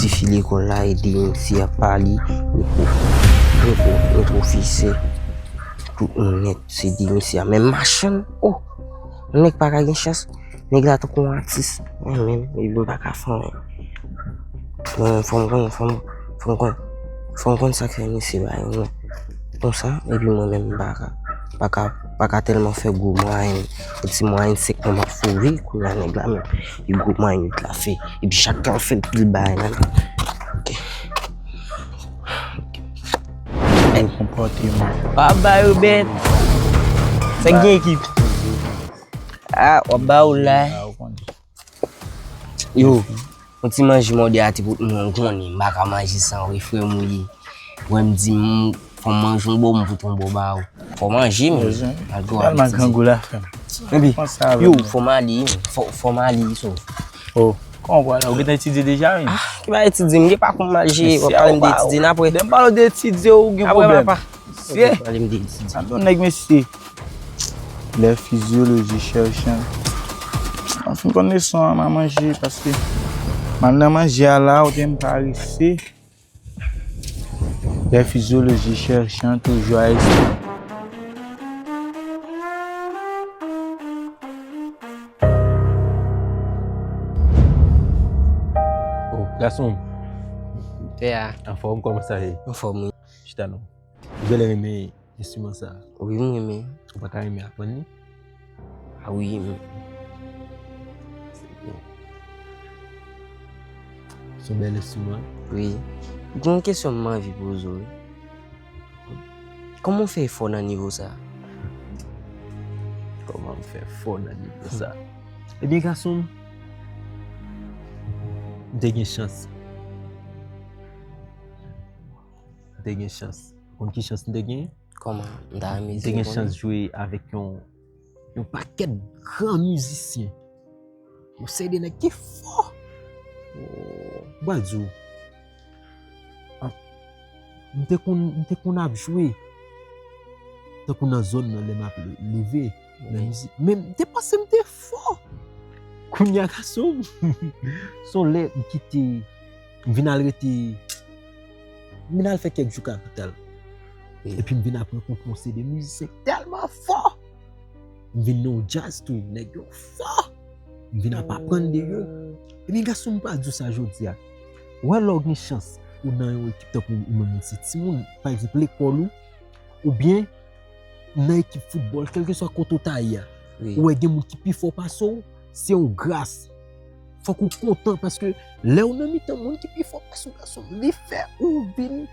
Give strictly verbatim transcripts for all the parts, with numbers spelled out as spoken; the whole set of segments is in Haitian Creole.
Tifi lekòl la ede misye ap pale, mikwo, mikwo, mikwo fikse. Tout moun nèt, se de misye a. Men machann, oh! Nèg pa ka gen chans. Nèg la tankou yon atis. Mwen menm, epi m pa ka fè anyen. Mwen, fò m konn, fò m, fò m konn, fò m konn sa k fè misye bay mwen konsa, epi mwen menm m pa ka, pa ka, pa ka tèlman fè gwo mwayen. Yon ti mwayen senk mwa m ap foure, kounye a nèg la menm, li gwo mwayen li la fè. Epi chak tan l fè l pil bagay la. Ok. Konpòteman. W ap ba yo bèt. Sa k gen ekip? Ah, w ap ba yo la. Yo, yon ti manje mòde a te pot mwen, ou konnen, m pa ka manje san wi, frè m ou ye. Wè m di m, fò m manje yon bò, m pot yon bò ba ou. Fò manje, men. Bezwen. Al gwo Tèlman apeti. Grangou la, frè m. Epi, Kòman sa, yo, frè m? Fò m ale, fò, fò m ale, so. Oh, kòman w prale? Ou gentan etidye deja, wi? Ah, ki ba etidye, m gen pa konn manje, w ap pale m de etidye, n apre. Lè m pale w de etidye, ou gen pwoblèm. Apre, papa. Mesye. Pale m de etidye. Sa don nèg, mesye. Les physiologies cherchant. Mwen fin konn leson an, m a manje, paske m al nan manje a la, ou te m parese. Les physiologies cherchant toujours à esprit. Oh, gason. Pè a. Anfòm, kòman sa ye? Anfòm, wi. Chita non. Ou genlè renmen enstriman sa a? Wi, m renmen. Ou pa ta renmen aprann li? A wi, m. Se byen. Se yon bèl enstriman. Wi. Gen yon kesyon m anvi poze w, wi. Kòman w fè fò nan nivo sa a? Kòman m fè fò nan nivo sa a? Ebyen, gason m, m te gen chans. M te gen chans. Ou konn ki chans m te gen? Kòman? M ta renmen di w konnen. M te gen chans jwe avèk yon, yon pakèt gran mizisyen. Yon seri de nèg ki fò. Oh, m pral di w. Ah, m te konn, m te konn ap jwe. Tankou nan zòn nan, lè m ap le-, leve nan mizik. Men m te panse m te fò. Kounye a, gason m, se yon lè m kite, m vin al rete, m vin al fè kèk jou kapital. Epi m vin aprann konprann se de mizisyen tèlman fò. M vin nan yon djaz tou, nèg yo fò. M vin ap aprann de yo. Ebyen, gason m, pa di w sa jodi a. Ou wè, lè w gen chans, ou nan yon ekip tankou ou menm, ou se timoun, pa egzanp, lekòl ou, oubyen nan ekip foutbòl, kèlkeswa kote w ta ye a, ou wè gen moun ki pi fò pase w, se yon gras. Fòk ou kontan, paske lè w nan mitan moun ki pi fò pase w, gason, li fè ou vin,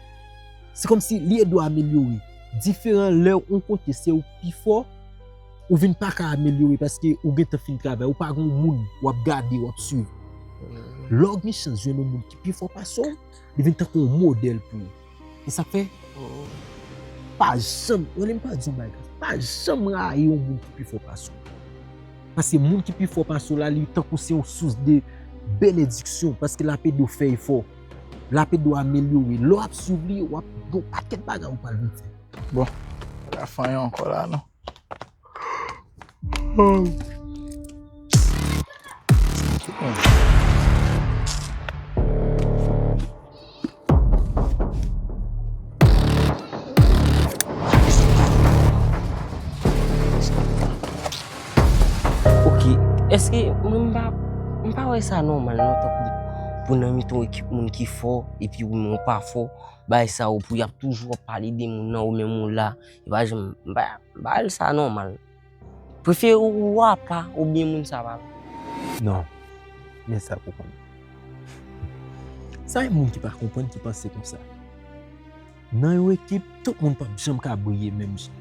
se kòmsi li ede w amelyore. Diferan lè yon kote se ou k pi fò, ou vin pa ka amelyore paske ou gentan fin travay, ou pa gen yon moun w ap gade, w ap swiv. Lè w gen chans jwenn yon moun ki pi fò pase w, li vin tankou yon modèl pou ou. E sa k fè, pa janm, wè, lè m pa di yon bagay, pa janm rayi yon moun ki pi fò pase w. Paske moun ki pi fò pase w la, li tankou se yon sous de benediksyon, paske l ap ede w fè efò, l ap ede w amelyore. Lè w ap swiv li, w ap gen yon pakèt bagay ou pral vin fè. Bon, pa ka fè anyen ankò la, non. Ok, èske mwen m pa, m pa wè sa nòmal non, tankou pou nan mitan yon ekip moun ki fò, epi ou menm ou pa fò, bagay sa yo pou y ap toujou ap pale de moun nan, ou menm ou la, e pa janm, m pa, m pa wè sa nòmal. Prefere ou apa oubyen moun sa pa bon? Non, men sa pou konn. Sa e moun ki pa konprann ki panse konsa. Nan yon ekip, tout moun p ap janm ka briye menm jan.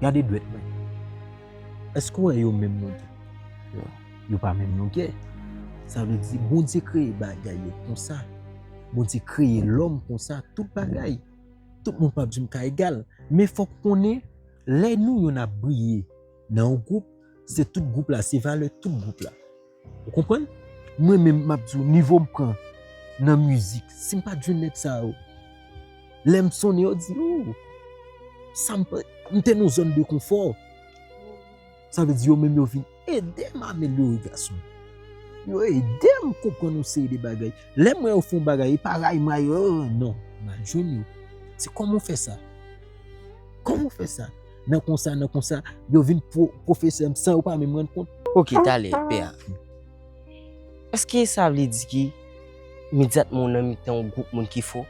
Gade dwèt mwen. Èske w wè yo menm longè? Non. Yo pa menm longè. Sa vle di, Bondye kreye bagay yo konsa. Bondye kreye lòm konsa, tout bagay. Tout moun p ap janm ka egal. Men fòk konnen, lè nou youn ap briye nan yon gwoup, se tout gwoup la, se valè tout gwoup la. Ou konprann? Mwen menm, m ap di w, nivo m pran nan mizik, si m pa t jwenn nèg sa yo, lè m sonnen, yo di, "Oh, sa m pran, m te nan yon zòn de konfò." Sa vle di yo menm yo vin ede m amelyore, gason. Yo ede m konprann yon seri de bagay. Lè m wè yo fè yon bagay, e pa ray m ray yo, non, m al jwenn yo. Se kòman w fè sa? Kòman w fè sa? Nan konsa, nan konsa, yo vin pwo-, pwofesè m san yo pa menm rann kont. Ok, talè, pè a. Èske sa vle di ki imedyatman w nan mitan yon gwoup moun ki fò,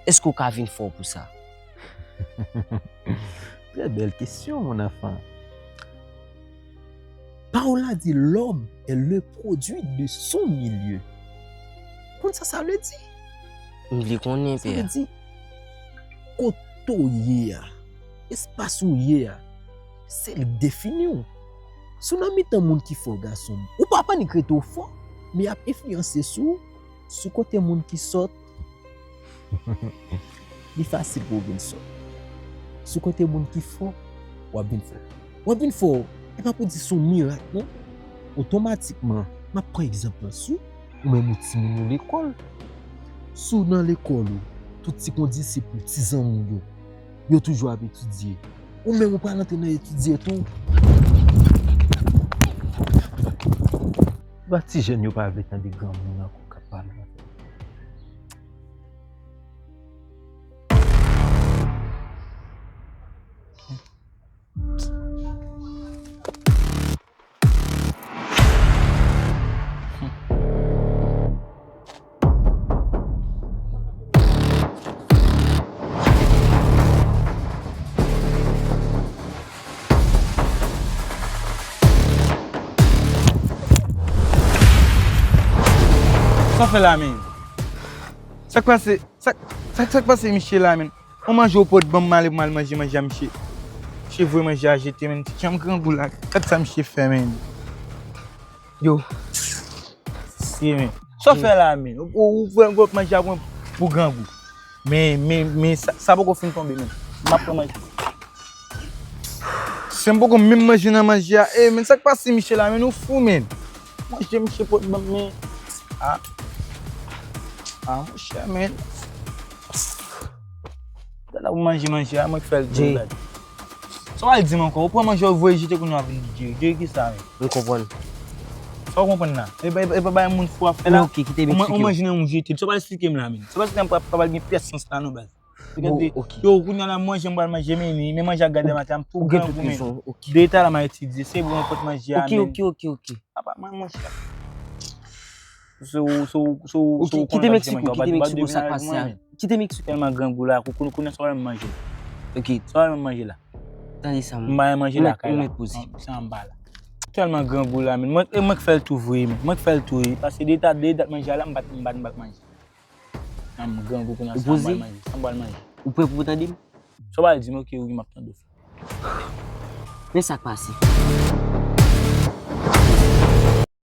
èske w ka vin fò pou sa? Très belle question, mon enfant. Pawòl la di, l'homme est le produit de son milieu. Konn sa sa vle di? M vle konnen, pè a. Sa vle di, kote w ye a, espas ou ye a, se li k defini w. Si w nan mitan moun ki fò, gason m, ou pa p annik rete w fò, men y ap enfliyanse sou w, sou kote moun ki sòt, li fasil pou w vin sòt. Sou kote moun ki fò, w ap vin fò. W ap vin fò, e pa pou di se yon mirak, non. Otomatikman, m ap pran egzanp lan sou ou menm, ou timoun ou lekòl. Si w nan lekòl ou, tout ti kondisip ou, ti zanmi w yo, yo toujou ap etidye. Ou menm ou pral antre nan etidye tou. Ba ti jèn yo pa vle tande granmoun ankò k ap pale. Sa w fè la menm? Sa k pase? Sa, sa, sa k pase misye la menm? On manje w pot ban m, m ale pou m al manje manje a misye. Misye voye manje a jete menm. Ti janm grangou la. Gad sa misye fè menm. Yo. Si menm. Sa w fè la menm? Ou, ou, ou voye manje a pou mwen pou grangou. Men, men, men sa, sa poko fin tonbe menm. M ap pran manje. Si m poko menm manje nan manje a. E, men sa k pase misye la menm? Nou fou menm. Manje misye pot ban m, men. Ah. Ah, monchè, men. Gade la pou manje manje a, mwen k fè l tou, gade. Sa w al di m ankò? Ou pran manje w voye jete kounye a w ap vin di Jerry. Jerry ki sa menm? M konprann. Sa w konprann la? E pa, e pa bay moun fou ap fè la? Ok, kite m eksplike w. Ou manje nan yon jete. Sa w al eksplike m la menm? Sa w al eksplike m pa, pa, pa gen pyès sans la non baz. Bon, ok. Yo, kounye a la manje m pral manje, men, men manje a gade maten, m tou grangou, men. Ou gen tout rezon, ok. De eta la m a etidye, se bon, pot manje a, men. Ok, ok, ok, ok. Apa, mwen, monchè. So, so, so, ok, so, kite m eksplike w, kite m eksplike w sa k pase a. Kite m eksplike. Tèlman grangou la, kou, kou, kounye a sa w al manje. Ok. Sa w al manje la. Tande sa, m pa manje lakay la. Ou mèt poze. Se anba la. Tèlman grangou la, men. Mwen, e mwen k fè l tou vre, men. Mwen k fè l tou, wi. Pase de eta, de eta manje a la, m pa t, m pa t, m pa t manje. Nan m grangou kounye a, sa m pral manje. Sa m pral manje. Ou prè pou w tande m? Sa w pral di m, ok, wi, m ap tande w. Men sa k pase.